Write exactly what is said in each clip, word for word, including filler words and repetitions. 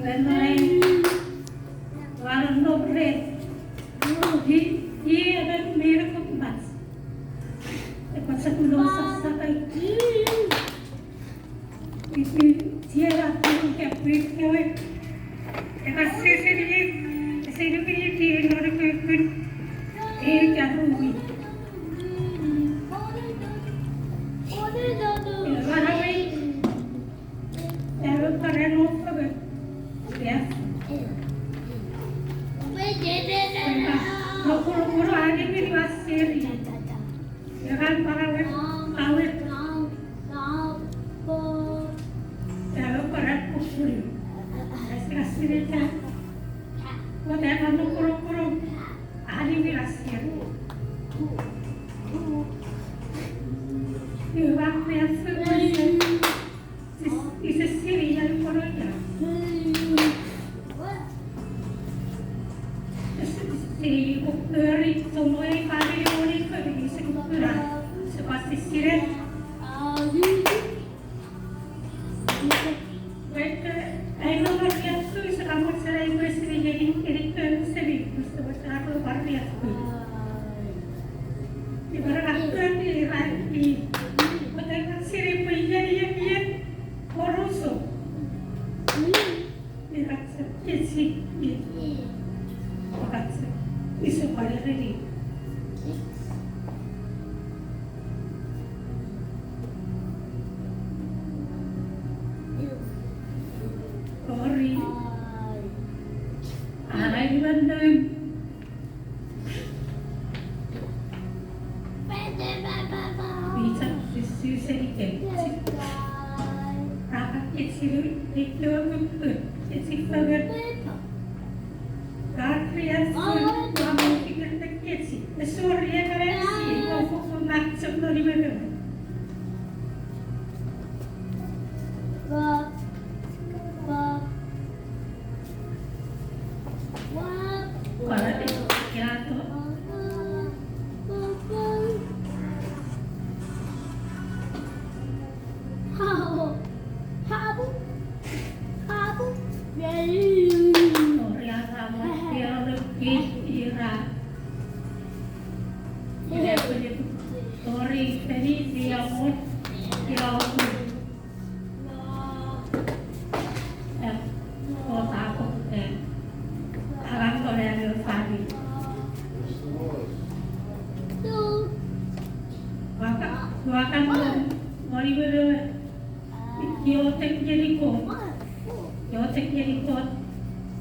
Ren ai, ua nonnom ren. I, i emon mi nukun mas. Epwe chok no sasapai. Isi, sia ina tun ke pwit kewe. Eka sisini, ese nukini ti non ukukun. Ei ka rumi. Ina wara wei. Ero karen offer. Yes. Eka, no kuro kuro ani mini wasiri. Eka para we, awe. Ero karen kusuri. Esi asiri ka. Wata eka no kuro kuro. Ani mini wasiri. Iwe wak me asiri. Ise siri ia kono ia. Ese, ese, eri, somo ei family, oni family, ise kukura. Ise pasi sire. Wait, eh, ai no mori atu, ise kamo sere, ise siri, eri, eri, ise mi, ise wata aro mori atu. Iwe ra atu, ira, i, wata siri, pwe ien, ien, ien. Koruso. Irakse, kesi, i. Irakse, isu palereri. Kori. Ara iwan noim. Pizza, sisi seni kei. Raka kesilu, ito mukut, kesi fagan. Kakri asu, mamo fikir te kesi. Esori e kare si, ko ko ko mak chok no ni mekeme. Tori feni, tia mot, tia mot. Eh, Kot a pokiten. Aram tore ane famini. Waka, waka non, moni mene, iotek ngeni Kot. Iotek ngeni Kot.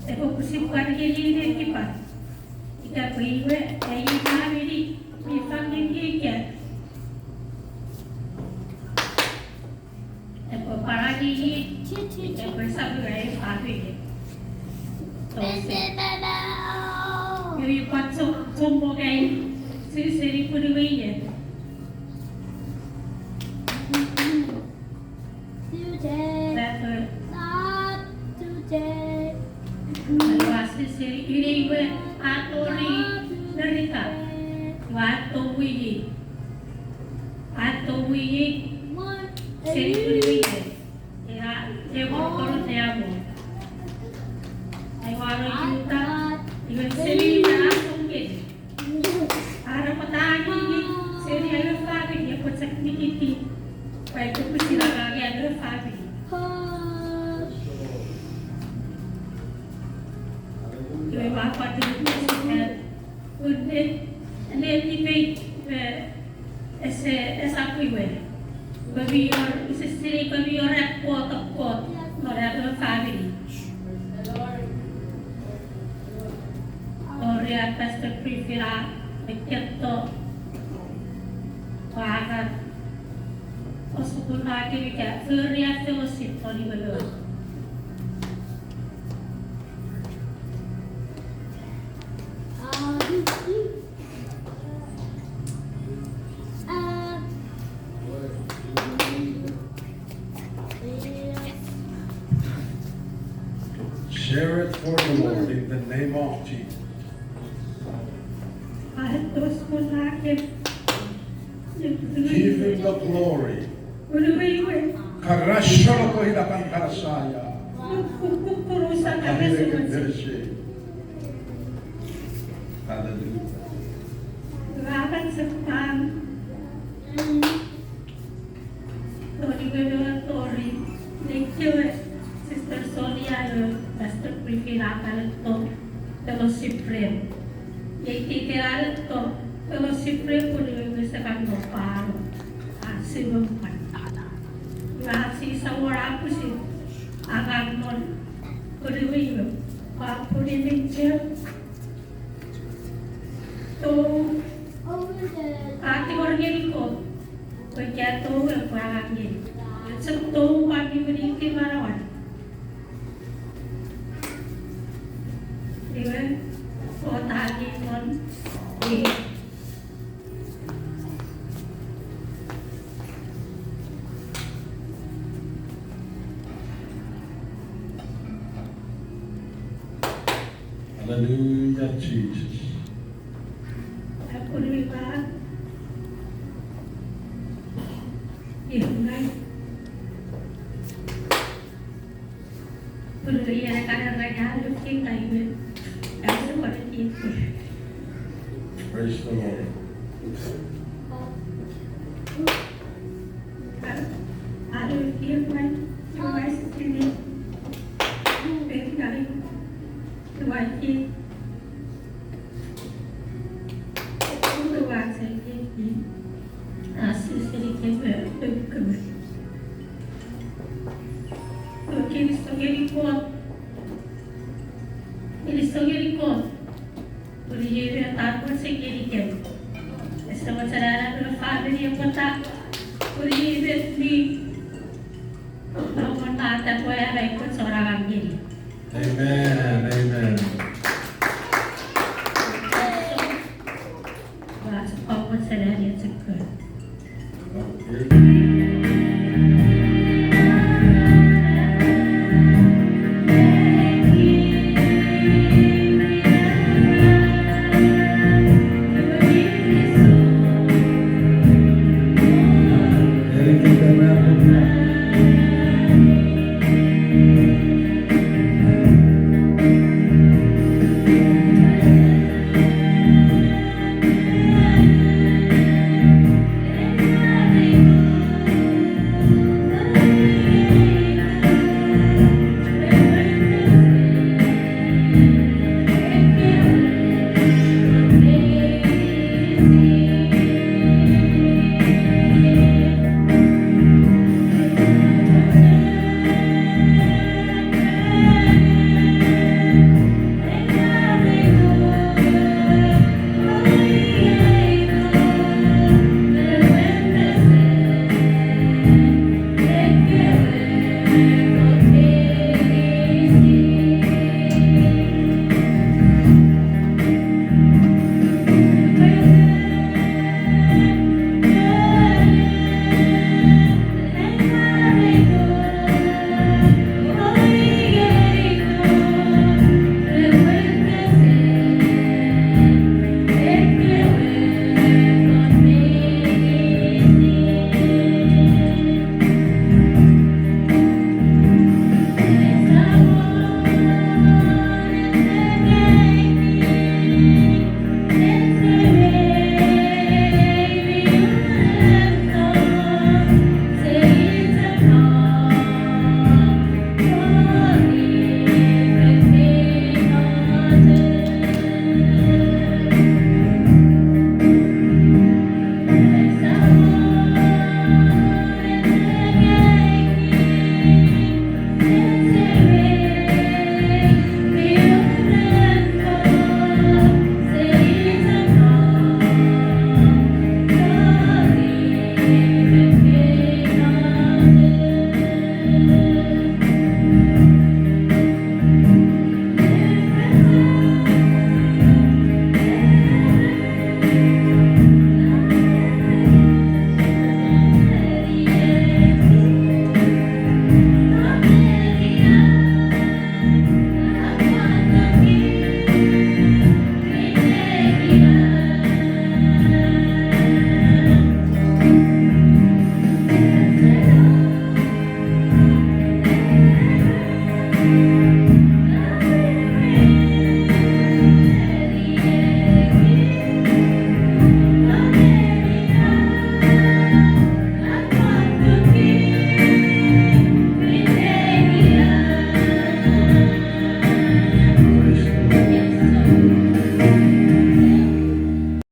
Epwe pwisin pwari ngeni netipan. Ika pwe iwe, ei famini, mi fangeni ika. Epwe paraki, epwe sapu ai famini. Tose. Iwe pwan so, sombo kai, siseni punuwe ie. Today. That, uh, not today. Iwe siseni, ine iwe, a tori, nerita. Iwe a tori. Ato wii, seni wii, ea, ewo koro teamo. Ai wano Juta, iwe seni iwe asongeni. Ara patani, seni ayo famini, epwe chok nikiti. Pai tuku sila kage ayo famini. Iwe ma pati tuku sila. Unne, ne tipei, eh, ese, esap iwe. Pwe mi wor, ise sinei pwe mi wor ekkoch, ekkoch, non ena famini. Tori a Pastor Prifila, ekketo, wakan, osukun aki ika, fori a fellowship, tori melo. Share it for the Lord in the name of Jesus. Give him the glory. Karasolo ko ina kan karasaya. Hallelujah. Ua kan chok pwan tori wewe tori, nei kewe Sister Sonia me Pastor Griffin a kan eto fellowship ren. Nei tite a eto fellowship ren pun iwe ese kan no pano. A siwon pwan. Iwe a sisa wor a pusin angang non pun iwe iwe. Pwan pun iwe chok tou, a tingor ngeni Kot pwe ka tou epwe angang ngeni. Chok tou pwan niwiniti manauan. Iwe, Kot a ngi non i. Hallelujah, Jesus. Apun iwe, iwe. Praise the Lord. Kinisou ngeni Kot. Kinisou ngeni Kot pun iei met a mochen ngenikem. Ese mochen an emon famini epwe ta, pun iei met mi nongonata pwe a mei pwe chon angang ngeni. Amen, amen.